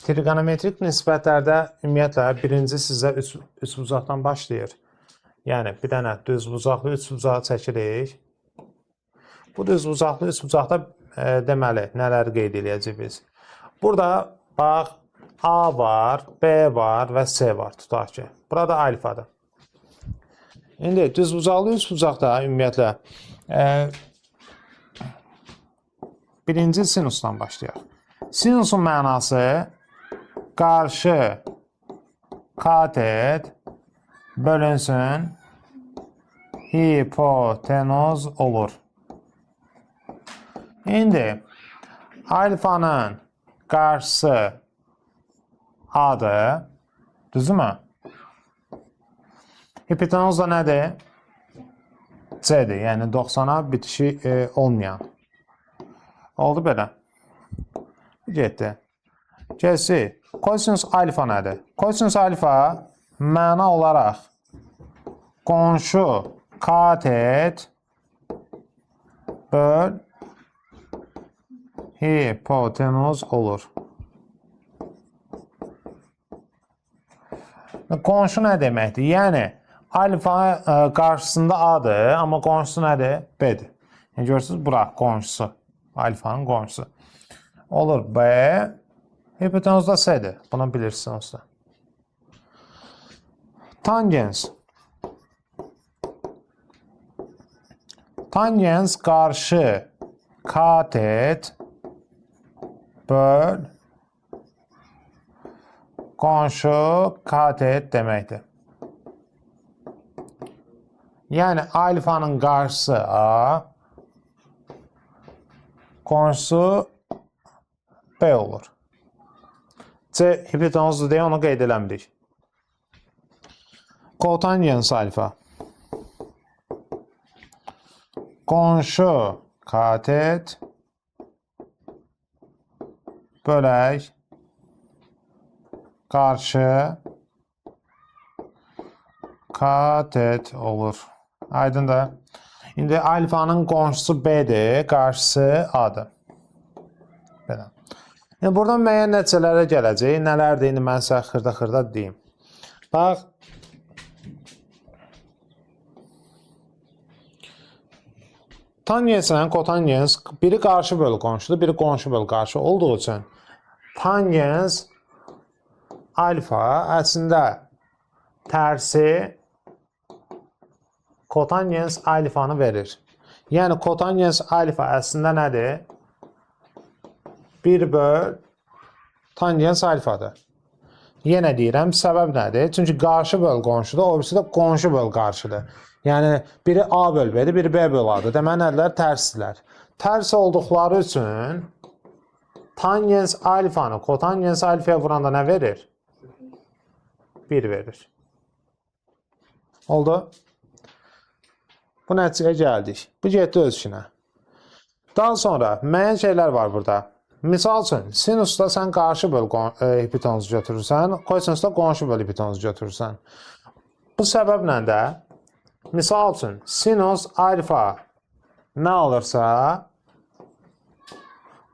Trigonometrik nisbətlərdə ümumiyyətlə birinci sizə üçbucaqdan başlayır. Yəni bir dənə düzbucaqlı üçbucağı çəkirik. Bu düzbucaqlı üçbucaqda deməli nələri qeyd eləyəcəyik biz? Burada bax A var, B var və C var tutaq ki. Burada alfadır. İndi düzbucaqlı üçbucaqda ümumiyyətlə birinci sinusdan başlayaq. Sinusun mənası qarşı katet bölünsün hipotenuz olur. İndi alfanın qarşısı A-dır. Düzdürmü? Hipotenuz da nədir? C-dir. Yəni 90-a bitişi olmayan. Oldu belə. Getdi. Gəlsi. Kosinus alfa nədir? Kosinus alfa məna olaraq qonşu katet böl hipotenuz olur. Qonşu nə deməkdir? Yəni alfa qarşısında A-dır, amma qonşusu nədir? B-dir. Yəni görürsünüz, bura qonşusu. Alfanın qonşusu. Olur B. Hipotenuz da C-dir. Bunu bilirsiniz onsuz da. Tangens. Tangens qarşı katet böl qonşu katet deməkdir. Yəni alfanın qarşısı A, qonşusu B olur. C hipotenuzdur deyə onu qeyd eləmirik. Kotangens alfa. Qonşu katet bölək qarşı katet olur. Aydındır. İndi alfanın qonşusu B-dir, qarşısı A-dır. Belə. İndi buradan müəyyən nəticələrə gələcək. Nələrdir? İndi mən sizə xırda-xırda deyim. Bax, tangens ilə kotangens biri qarşı böl qonşudur, biri qonşu böl qarşı olduğu üçün tangens alfa əslində tərsi kotangens alfanı verir. Yəni kotangens alfa əslində nədir? 1 böl tangens alfadır. Yenə deyirəm, səbəb nədir? Çünki qarşı böl qonşudur, o birisi də qonşu böl qarşıdır. Yəni biri A böl B-dir, biri B böl A-dır. Deməli nədirlər? Tərsdirlər. Tərs olduqları üçün tangens alfanı kotangens alfaya vuranda nə verir? 1 verir. Oldu? Bu nəticəyə gəldik. Bu getdi öz işinə. Daha sonra müəyyən şeylər var burada. Misal üçün, sinusda sən qarşı böl hipotenuzu götürürsən, kosinusda qonşu böl hipotenuzu götürürsən. Bu səbəblə də, misal üçün, sinus alfa nə alırsa,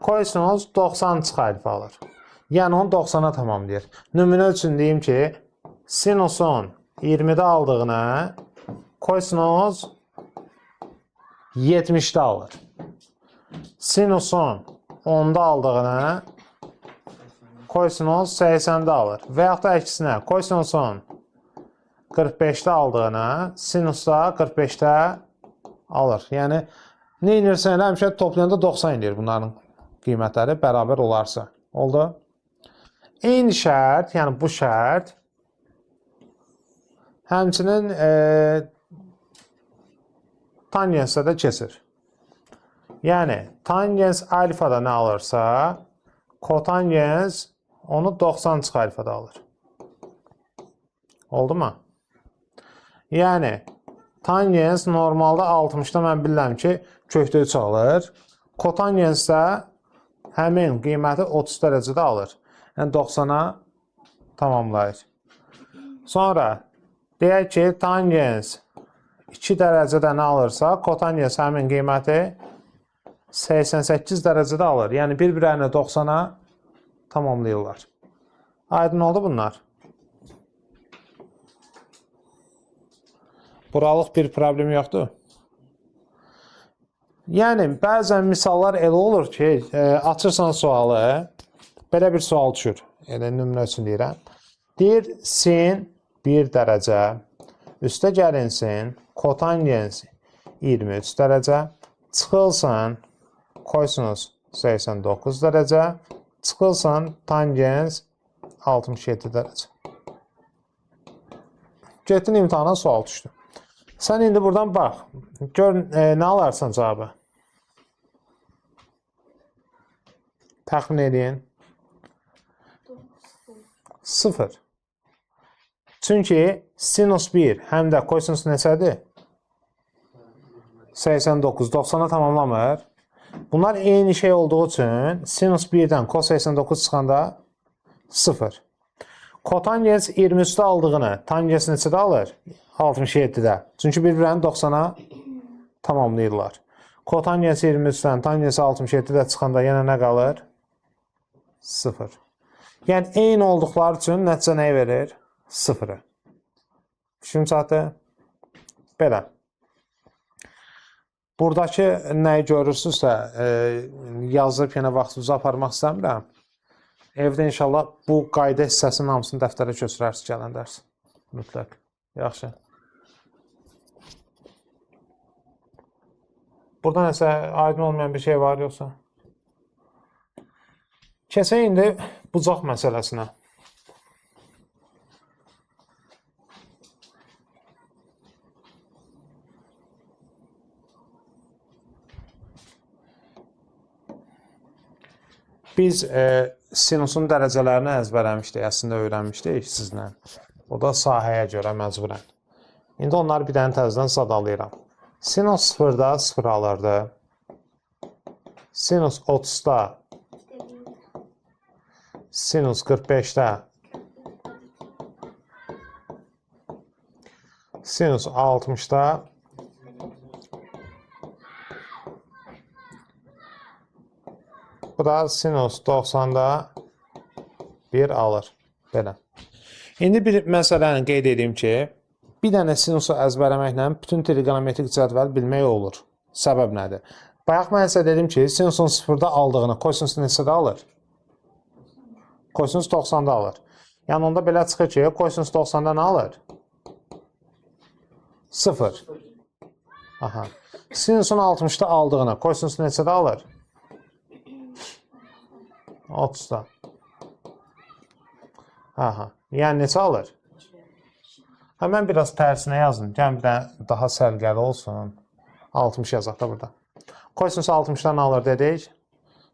kosinus 90 çıx alfa alır. Yəni onu 90-a tamamlayır. Nümunə üçün deyim ki, sinusun 20-də aldığını kosinus 70-də alır. Sinusun 10-da aldığını kosinus 80-də alır. Və yaxud da əksinə, kosinusun 45-də aldığını sinus da 45-də alır. Yəni, nə edirsən elə, həmişə toplayanda 90 eləyir bunların qiymətləri bərabər olarsa. Oldu? Eyni şərt, yəni bu şərt həmçinin tangensdə də keçir. Yəni, tangens alfada nə alırsa, kotangens onu 90 çıx alfada alır. Oldu mu? Yəni, tangens normalda 60-da mən bilirəm ki, kökdə 3 alır. Kotangens də həmin qiyməti 30 dərəcədə alır. Yəni, 90-a tamamlayır. Sonra, deyək ki, tangens 2 dərəcədə nə alırsa, kotangens həmin qiyməti 88 dərəcədə alır. Yəni bir-birlərini 90-a tamamlayırlar. Aydın oldu bunlar? Buralıq bir problem yoxdur. Yəni, bəzən misallar elə olur ki, açırsan sualı, belə bir sual düşür. Elə nümunə üçün deyirəm. Deyir, sin 1 dərəcə, üstə gəlinsin, kotangens 23 dərəcə, çıxılsın, kosinus 89 dərəcə, çıxılsın, tangens 67 dərəcə. Getdin imtahana, sual düşdü. Sən indi buradan bax, gör nə alarsan cavabı. Təxmin eləyin. 0. Çünki sinus 1 həm də kosinus neçədir? 89, 90-a tamamlamır. Bunlar eyni şey olduğu üçün sinus 1-dən kos 89 çıxanda 0. Kotangens 23-də aldığını tangens neçədə alır? 67-də. Çünki bir-birini 90-a tamamlayırlar. Kotangens 23-dən tangens 67-də çıxanda yenə nə qalır? 0. Yəni, eyni olduqları üçün nəticə nəyi verir? 0-ı. Fikrim çatdı? Belə. Buradakı nəyi görürsünüzsə, yazıb yenə vaxtınızı aparmaq istəmirəm. Evdə inşallah bu qayda hissəsinin hamısını dəftərə köçürərsiniz gələn dərs. Mütləq. Yaxşı. Burada nəsə aydın olmayan bir şey var yoxsa? Keçək indi bucaq məsələsinə. Biz sinusun dərəcələrini əzbərləmişdik, əslində öyrənmişdik sizlə. O da sahəyə görə məcburən. İndi onları bir dənə təzədən sadalayıram. Sinus 0-da 0 alırdı. Sinus 30-da, sinus 45-də, sinus 60-da, bu da sinus 90-da 1 alır. Belə. İndi bir məsələni qeyd edeyim ki, bir dənə sinusu əzbərləməklə bütün trigonometrik cədvəl bilmək olur. Səbəb nədir? Bayaq mən sizə dedim ki, sinusun 0-da aldığını kosinus neçədə alır? Kosinus 90-da alır. Yəni onda belə çıxır ki, kosinus 90-da nə alır? 0. Aha. Sinusun 60-da aldığını kosinus neçədə alır? 30-da. Aha. Yəni neçə alır? Hə, mən biraz tərsinə yazdım. Gəlin bir dənə daha səliqəli olsun. 60 yazaq da burada. Kosinus 60-dan alır dedik.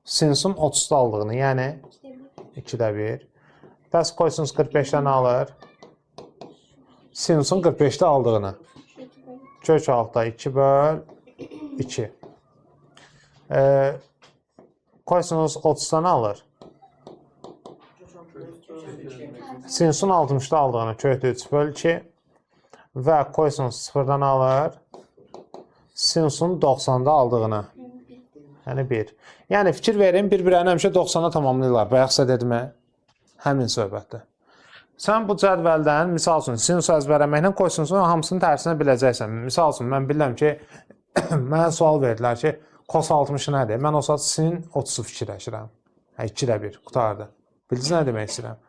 Sinusun 30-da aldığını, yəni 2-də 1. Bəs kosinus 45-dən alır. Sinusun 45-də aldığını. Kök altda 2 böl 2. Kosinus 30-dan alır. Sinusun 60-da aldığını kökdə 3 böl 2 və kosinus 0-dan alır. Sinusun 90-da aldığını. Yəni 1. Yəni fikir verin, bir-birlərini həmişə 90-a tamamlayırlar. Bayaq sizə dedim, həmin söhbətdir. Sən bu cədvəldən, misal üçün, sinus əzbərləməklə kosinusun hamısını tərsinə biləcəksən. Misal üçün, mən bilirəm ki, mənə sual verdilər ki, kos 60 nədir? Mən o saat sin 30-u fikirləşirəm. Hə, 2-də 1, qurtardı. Bildiniz nə demək istəyirəm?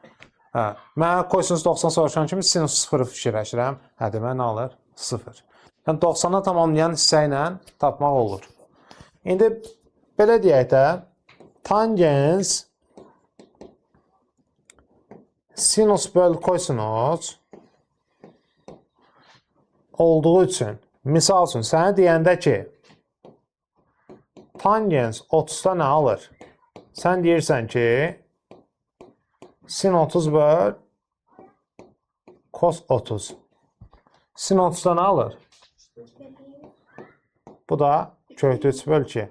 Hə, mənə kosinus 90 soruşan kimi sinus 0-ı fikirləşirəm. Hə, demək nə alır? 0. Yəni 90-a tamamlayan hissə ilə tapmaq olur. İndi belə deyək də, tangens sinus böl kosinus olduğu üçün, misal üçün, sənə deyəndə ki, tangens 30-da nə alır? Sən deyirsən ki, sin 30 böl kos 30. Sin 30-da nə alır? Bu da kökdə 3 böl 2.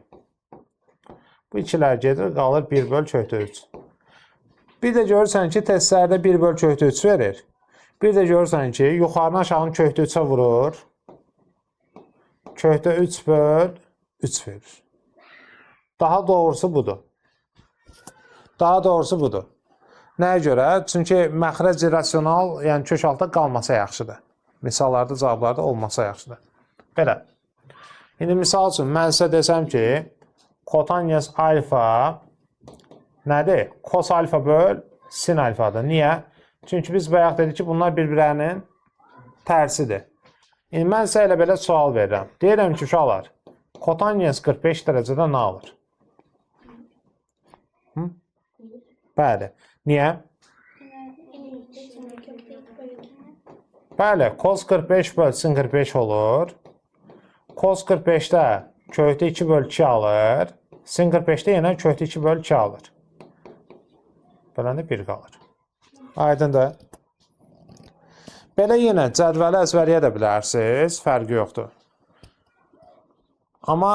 Bu ikilər gedir, qalır 1 böl kökdə 3. Bir də görürsən ki, testlərdə 1 böl kökdə 3 verir. Bir də görürsən ki, yuxarını aşağını kökdə 3-ə vurur. Kökdə 3 böl 3 verir. Daha doğrusu budur. Daha doğrusu budur. Nəyə görə? Çünki məxrəc irrasional, yəni kök altda qalmasa yaxşıdır. Misallarda, cavablarda olmasa yaxşıdır. Belə. İndi misal üçün mən sizə desəm ki, kotangens alfa nədir? Kos alfa böl sin alfadır. Niyə? Çünki biz bayaq dedik ki, bunlar bir-birlərinin tərsidir. İndi mən sizə elə belə sual verirəm. Deyirəm ki, uşaqlar, kotangens 45 dərəcədə nə alır? Hı? Bəli. Niyə? Bəli, kos 45 böl sin 45 olur. Kos 45-də kökdə 2 böl 2 alır. Sin 45-də yenə kökdə 2 böl 2 alır. Beləndə 1 qalır. Aydındır? Belə yenə cədvəli əzbərləyə də bilərsiniz, fərqi yoxdur. Amma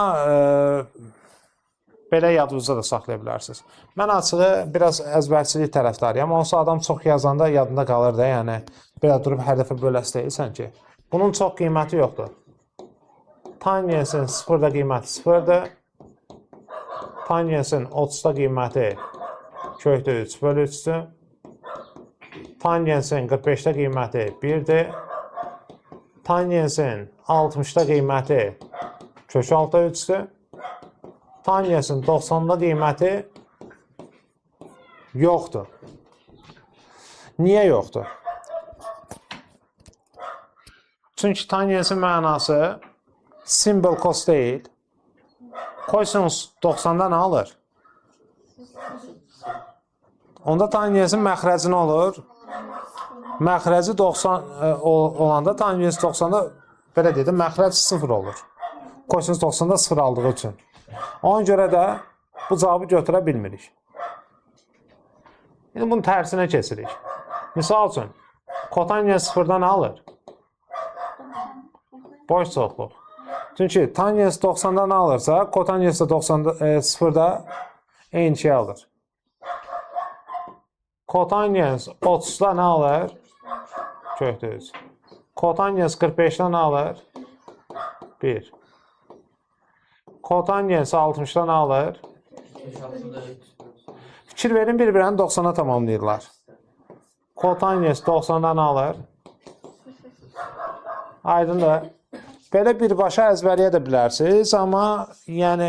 belə yadınızda da saxlaya bilərsiniz. Mən açığı biraz əzbərçilik tərəfdarıyam. Onsuz adam çox yazanda yadında qalır da, yəni belə durub hər dəfə böləsi deyilsən ki. Bunun çox qiyməti yoxdur. Tangensin 0-da qiyməti 0-dır. Tangensin 30-da qiyməti kökdə 3 bölü 3-dür. Tangensin 45-də qiyməti 1-dir. Tangensin 60-da qiyməti kök altda 3-dür. Tangensin 90-da qiyməti yoxdur. Niyə yoxdur? Çünki tangensin mənası simple kos deyil. Kosinus 90-da nə alır? Onda tangensin məxrəci nə olur? Məxrəci 90 olanda tangens 90-da belə deyək də, məxrəc 0 olur. Kosinus 90-da 0 aldığı üçün. Ona görə də bu cavabı götürə bilmirik. İndi bunun tərsinə keçirik. Misal üçün, kotangens 0-da nə alır? Boş çoxluq. Çünki tangens 90-da nə alırsa, kotangens də 0-da eyni şey alır. Kotangens 30-da nə alır? Kökdə 3. Kotangens 45-də nə alır? 1. Kotangens 60-da nə alır? Fikir verin, bir-birini 90-a tamamlayırlar. Kotangens 90-da nə alır? Aydındır. Belə birbaşa əzbərləyə də bilərsiniz, amma yəni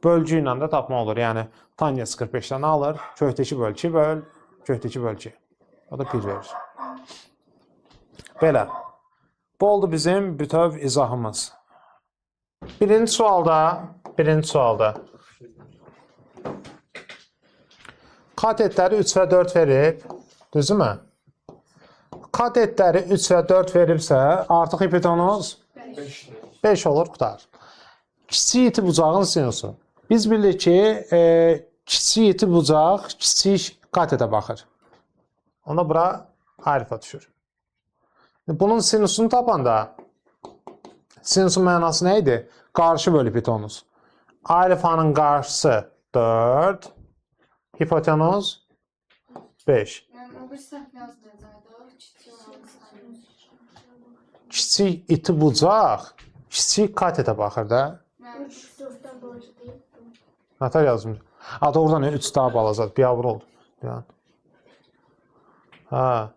bölgü ilə də tapmaq olur. Yəni tangens 45-də nə alır? Kökdə 2 böl 2 böl, kökdə 2 böl 2. O da 1 verir. Belə. Bu oldu bizim bütöv izahımız. Birinci sualda katetləri 3 və 4 verib, düzdürmü? Katetləri 3 və 4 veribsə, artıq hipotenuz 5 olur, qutar. Kiçik iti bucağın sinusu. Biz bilirik ki, kiçik iti bucaq kiçik katetə baxır. Onda bura alfa düşür. Bunun sinusunu tapanda, sinusun mənası nə idi? Qarşı bölü hipotenuz. Alfanın qarşısı 4, hipotenuz 5. Yəni o bir səhv yazmayacaqdıq. Kiçik olan sinus. Kiçik iti bucaq kiçik katetə baxır da. Mənim 3 4-dən balaca deyil. Nətər yazmış? Ha, doğrudan 3 daha balacadır. Biabır oldu. Yəni. Hə.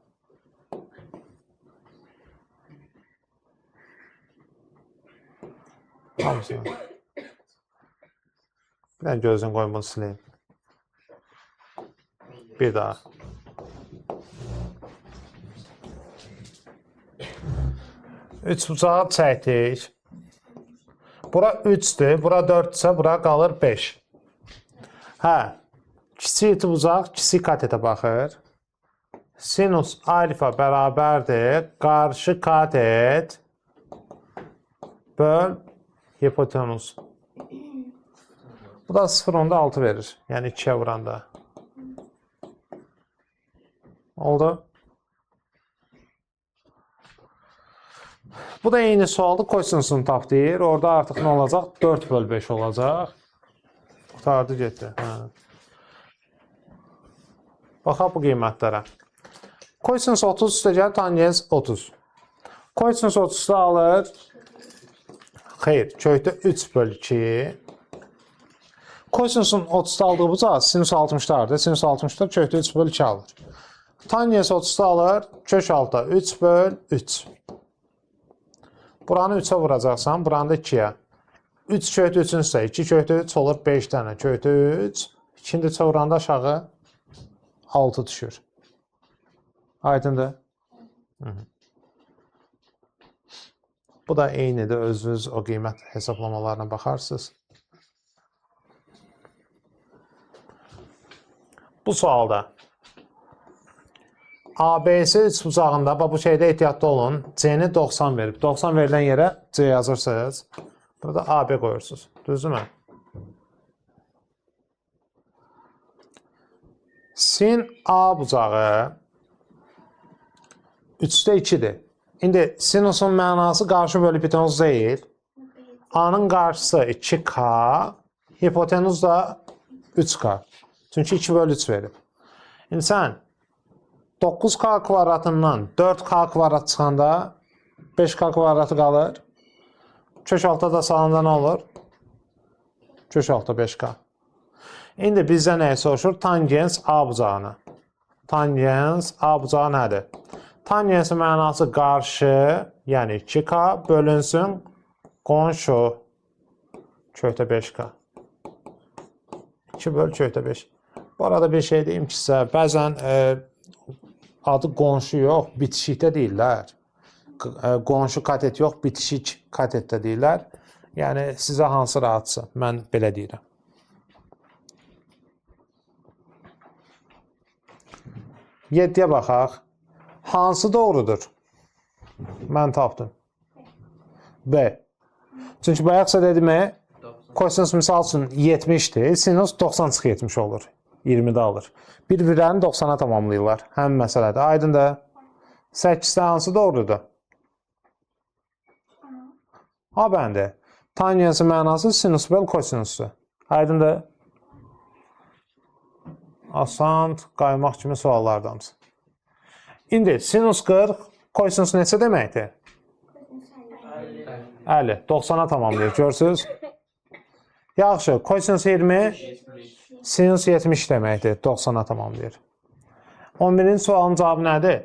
Hamısını. Bir dənə gözün qoyun bunu sileyim. Bir daha. Üç bucağı çəkdik. Bura 3-dür, bura 4-dürsə, bura qalır 5. Hə, kiçik iti bucaq kiçik katetə baxır. Sinus alfa bərabərdir qarşı katet böl hipotenuz. Bu da 0,6 verir. Yəni 2-yə vuranda. Oldu. Bu da eyni sualdır. Kosinusunu tap deyir. Orada artıq nə olacaq? 4 böl 5 olacaq. Qurtardı getdi. Hə. Baxaq bu qiymətlərə. Kosinus 30 üstəgəl tangens 30. Kosinus 30-da alır. Xeyr, kökdə 3 böl 2. Kosinusun 30-da aldığı bucaq sinus 60-dadır. Sinus 60-da kökdə 3 böl 2 alır. Tangens 30-da alır, kök altda 3 böl 3. Buranı 3-ə vuracaqsan, buranı da 2-yə. 3 kökdə 3-ün üstə 2 kökdə 3 olur 5 dənə kökdə 3. 2-ni də 3-ə vuranda aşağı 6 düşür. Aydındır? Hı -hı. Bu da eynidir. Özünüz o qiymət hesablamalarına baxarsınız. Bu sualda ABC üçbucağında, bax bu şeydə ehtiyatlı olun. C-ni 90 verib. 90 verilən yerə C yazırsınız. Burada AB qoyursunuz. Düzdürmü? Sin A bucağı 3-də 2-dir. İndi sinusun mənası qarşı bölü hipotenuz deyil. A-nın qarşısı 2K, hipotenuz da 3K. Çünki 2 bölü 3 verib. İndi sən 9K kvadratından 4K kvadrat çıxanda 5K kvadratı qalır. Kök altta da salanda nə olur? Kök altda 5K. İndi bizdə nəyi soruşur? Tangens A bucağını. Tangens A bucağı nədir? Tangensin mənası qarşı, yəni 2K bölünsün qonşu kökdə 5K. 2 böl kökdə 5. Bu arada bir şey deyim ki sizə, bəzən adı qonşu yox, bitişikdə deyirlər. Qonşu katet yox, bitişik katetdə deyirlər. Yəni sizə hansı rahatsa, mən belə deyirəm. Yeddiyə baxaq. Hansı doğrudur? Mən tapdım. B. Çünki bayaqsa dedim, kosinus misal üçün 70-dir, sinus 90 çıx 70 olur. 20-də alır. Bir-birlərini 90-a tamamlayırlar. Həmin məsələdir. Aydındır. 8-də hansı doğrudur? A bəndi. Tangensin mənası sinus böl kosinusdur. Aydındır. Asan, qaymaq kimi suallardandır. İndi sinus 40, kosinus neçə deməkdir? 50. 90-a tamamlayır. Görürsünüz? Yaxşı, kosinus 20, sinus 70 deməkdir. 90-a tamamlayır. 11-ci sualın cavabı nədir?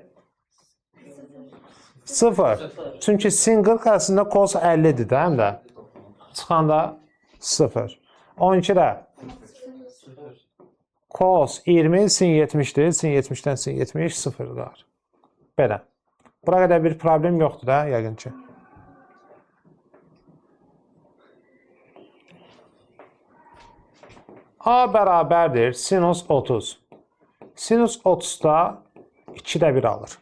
0. Çünki sin 40 əslində kos 50-dir də həm də. Çıxanda 0. 12-də kos 20, sin 70-dir. Sin 70-dən sin 70 0-dır. Belə. Bura qədər bir problem yoxdur da, yəqin ki. A bərabərdir sinus 30. Sinus 30-da 2-də 1 alır.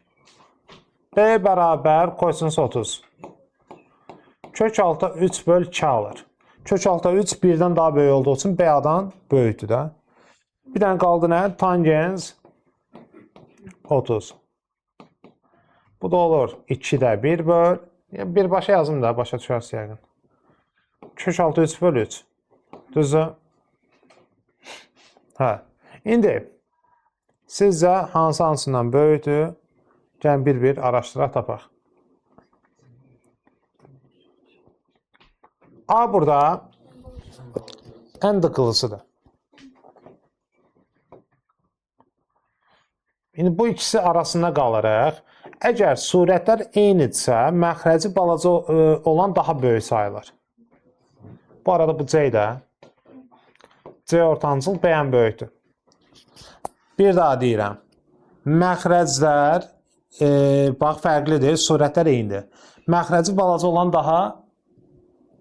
B bərabər kosinus 30. Kök altda 3 böl 2 alır. Kök altda 3 birdən daha böyük olduğu üçün B A-dan böyükdür də. Bir dənə qaldı nə? Tangens 30. Bu da olur 2-də 1 böl. Birbaşa yazım da, başa düşərsiniz yəqin. Kök altı 3 böl 3. Düzdür? Hə. İndi sizcə hansı hansından böyükdür? Gəlin bir-bir araşdıraq, tapaq. A burada ən dıqqılısıdır. İndi bu ikisi arasında qalırıq. Əgər surətlər eynidirsə, məxrəci balaca olan daha böyük sayılır. Bu arada bu C də. C ortancıl, B ən böyükdür. Bir daha deyirəm. Məxrəclər bax fərqlidir, surətlər eynidir. Məxrəci balaca olan daha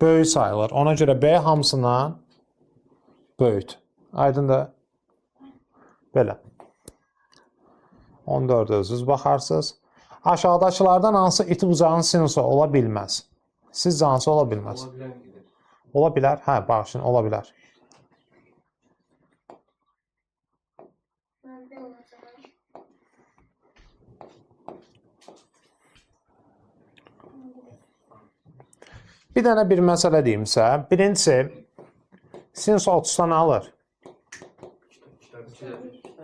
böyük sayılır. Ona görə B hamısından böyükdür. Aydındır? Belə. 14 özünüz baxarsınız. Aşağıdakılardan hansı iti bucağın sinusu ola bilməz? Sizcə hansı ola bilməz? Ola bilər gedir. Ola bilər. Hə, bağışlayın, ola bilər. B olacaq. Bir dənə bir məsələ deyimsə, birincisi sinus 30-dan alır.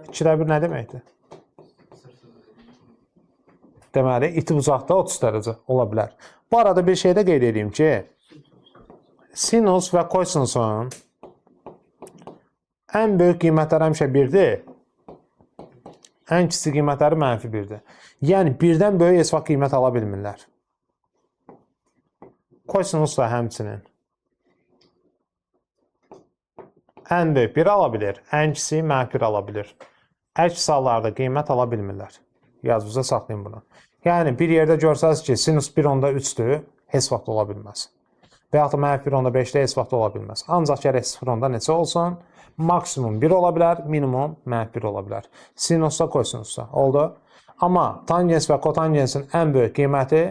2-də 1 nə deməkdir? Deməli, iti bucaqda 30 dərəcə ola bilər. Bu arada bir şey də qeyd edeyim ki, sinus və kosinusun Ən böyük qiymətlər həmişə 1-dir. Ən kiçik qiymətləri mənfi 1-dir. Yəni, 1-dən böyük heç vaxt qiymət ala bilmirlər. Kosinus da həmçinin. Ən böyük 1 ala bilir, ən kiçik mənfi 1 ala bilir. Əks hallarda qiymət ala bilmirlər. Yazınıza saxlayın bunu. Yəni, bir yerdə görsəniz ki, sinus 1.3-dür, heç vaxt ola bilməz. Və yaxud da mənfi 1.5-də heç vaxt ola bilməz. Ancaq gərək 0.10-da neçə olsun? Maksimum 1 ola bilər, minimum mənfi 1 ola bilər. Sinusda, kosinusda. Oldu. Amma tangens və kotangensin ən böyük qiyməti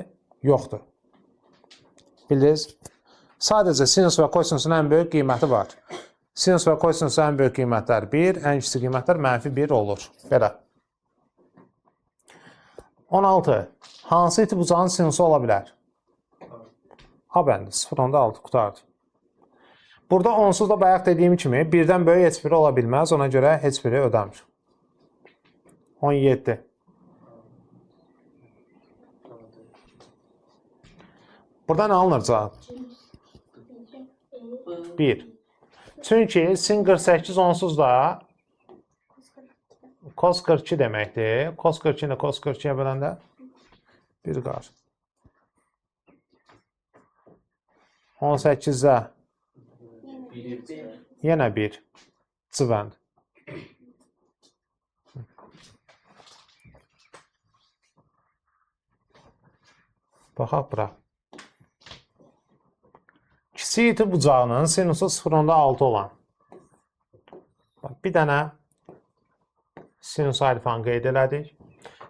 yoxdur. Bildiniz? Sadəcə sinus və kosinusun ən böyük qiyməti var. Sinus və kosinusun ən böyük qiymətlər 1, ən kiçik qiymətlər mənfi 1 olur. Belə. 16. Hansı iti bucağın sinusu ola bilər? A bəndi 0.6 qurtardı. Burada onsuz da bayaq dediyim kimi 1-dən böyük heç biri ola bilməz. Ona görə heç biri ödəmir. 17. Burada nə alınır cavab? 1. Çünki sin 48 onsuz da kos 42 deməkdir. Kos 42 ilə kos 42-yə böləndə 1 qar. 18-də yenə 1. C bənd. Baxaq bura. Kiçik iti bucağının sinusu 0.6 olan. Bax, bir dənə sinus alfanı qeyd elədik.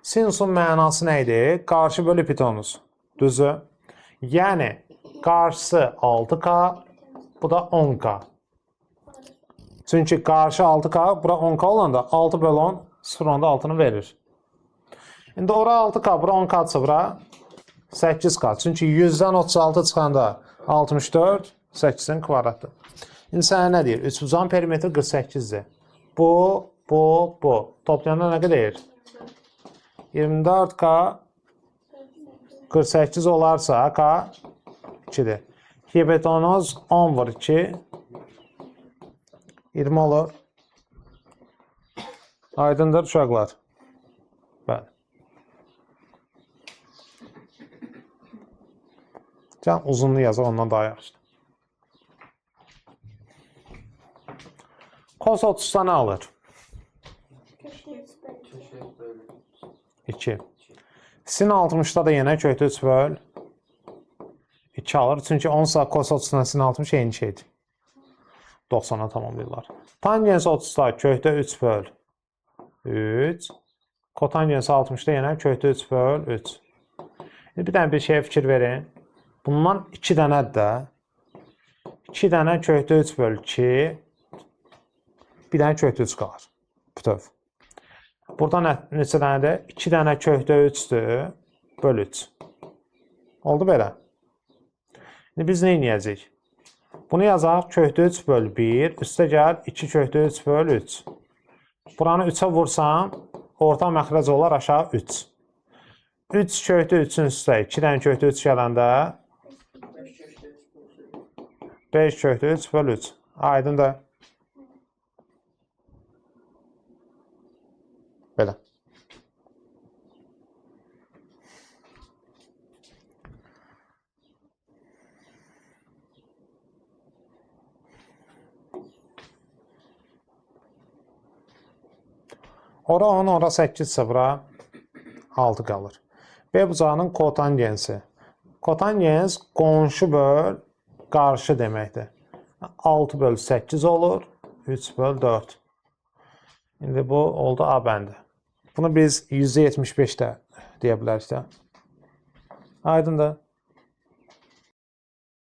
Sinusun mənası nə idi? Qarşı bölü hipotenuz. Düzdür? Yəni, qarşısı 6K, bu da 10K. Çünki qarşı 6K, bura 10K olanda 6 bölü 10, 0.6-nı verir. İndi ora 6K, bura 10K-dırsa bura 8K. Çünki 100-dən 36 çıxanda 64, 8-in kvadratıdır. İndi sənə nə deyir? Üçbucağın perimetri 48-dir. Bu, bu, bu. Toplayanda nə qədər? 24K 48 olarsa K 2-dir. Hipotenuz 10 vur 2 20 olur. Aydındır uşaqlar. Bəli. Can uzunluğu yazaq, ondan daha yaxşıdır. Kos 30-da nə alır? 2. Sin 60-da da yenə kökdə 3 böl 2 alır. Çünki 10 kos 30-dan sin 60 eyni şeydir. 90-a tamamlayırlar. Tangens 30-da kökdə 3 böl 3. Kotangens 60-da yenə kökdə 3 böl 3. İndi bir dənə bir şeyə fikir verin. Bundan 2 dənədir də. 2 dənə kökdə 3 böl 2. Bir dənə kökdə 3 qalar. Bütöv. Burada neçə dənədir? 2 dənə kökdə 3-dür. Böl 3. Oldu belə. İndi biz nə edəcəyik? Bunu yazaq kökdə 3 böl 1. Üstə gəl 2 kökdə 3 böl 3. Buranı 3-ə vursam, orta məxrəc olar aşağı 3. 3 kökdə 3-ün üstə 2 dənə kökdə 3 gələndə 5 kökdə 3 böl 3. Aydındır. Belə. Ora 10, ora 8 isə bura 6 qalır. B bucağının kotangensi. Kotangens qonşu böl qarşı deməkdir. 6 böl 8 olur, 3 böl 4. İndi bu oldu A bəndi. Bunu biz %75 də deyə bilərik də. Aydındır.